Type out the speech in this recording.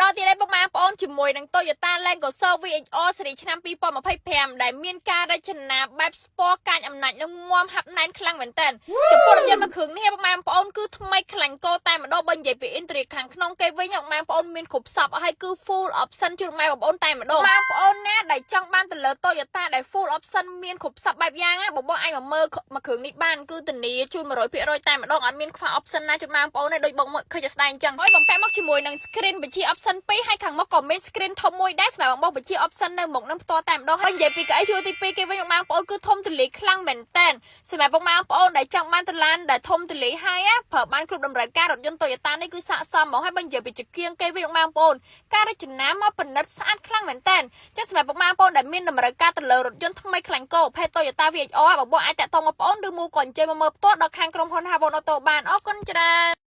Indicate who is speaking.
Speaker 1: ដល់ទៀតហើយពុកម៉ែបងប្អូនជាមួយនឹង Toyota Land Cruiser VXR ស៊េរីឆ្នាំ2025ដែលមានការរចនាបែប sport កាចអំណាចនិងមាំហាប់ណែនខ្លាំងមែនតើចំពោះរថយន្តមួយគ្រឿងនេះពុកម៉ែបងប្អូនគឺថ្មីខ្លាញ់កោតែម្ដងបើនិយាយពី interior ខាងក្នុងគេវិញពុកម៉ែបងប្អូនមានគ្រប់សព្វហើយគឺ full option ជូនម៉ែបងប្អូនតែម្ដងបងប្អូនណាដែលចង់បានទៅលើ Toyota ដែល full option មានគ្រប់សព្វបែបយ៉ាងណាបងប្អូនអាចមកមើលមួយគ្រឿងនេះបានគឺធានាជូន100%តែម្ដងអត់មានខ្វះ option ណាជូនបងប្អូនទេដូចបងឃើញជាស្ដែងអញ្ចឹងហើយបំពាក់មកជាមួយនឹង screen បញ្ជា option 2ហើយខាងមុខក៏មាន screen ធំមួយដែរសម្រាប់បងប្អូនបញ្ជា option នៅមុខនឹងផ្ទាល់តែម្ដងហើយនិយាយពីកៅអីជួរទី2គេវិញបងប្អូនគឺធំទូលាយខ្លាំងមែនតើសម្រាប់បងប្អូនដែលចង់បានតឡានដែលធំទូលាយហើយប្រើបានគ្រប់តម្រូវការរថយន្ត Toyota នេះគឺស័ក្តិសមហ្មងហើយបើនិយាយពីចង្គៀងគេវិញបងប្អូនការរចនាមកពិនិត្យស្អាតខ្លាំងមែនតើចឹងសម្រាប់បងប្អូនដែលមានតម្រូវការទៅលើរថយន្តថ្មីខ្លាញ់កោប្រភេទ Toyota VXR បងប្អូនអាចតាក់ទងមកបងប្អូនឬមួយក៏អញ្ជើញមកមើលផ្ទាល់ដល់ខាងក្រុមហ៊ុន Havon Auto បានអរគុណច្រើន។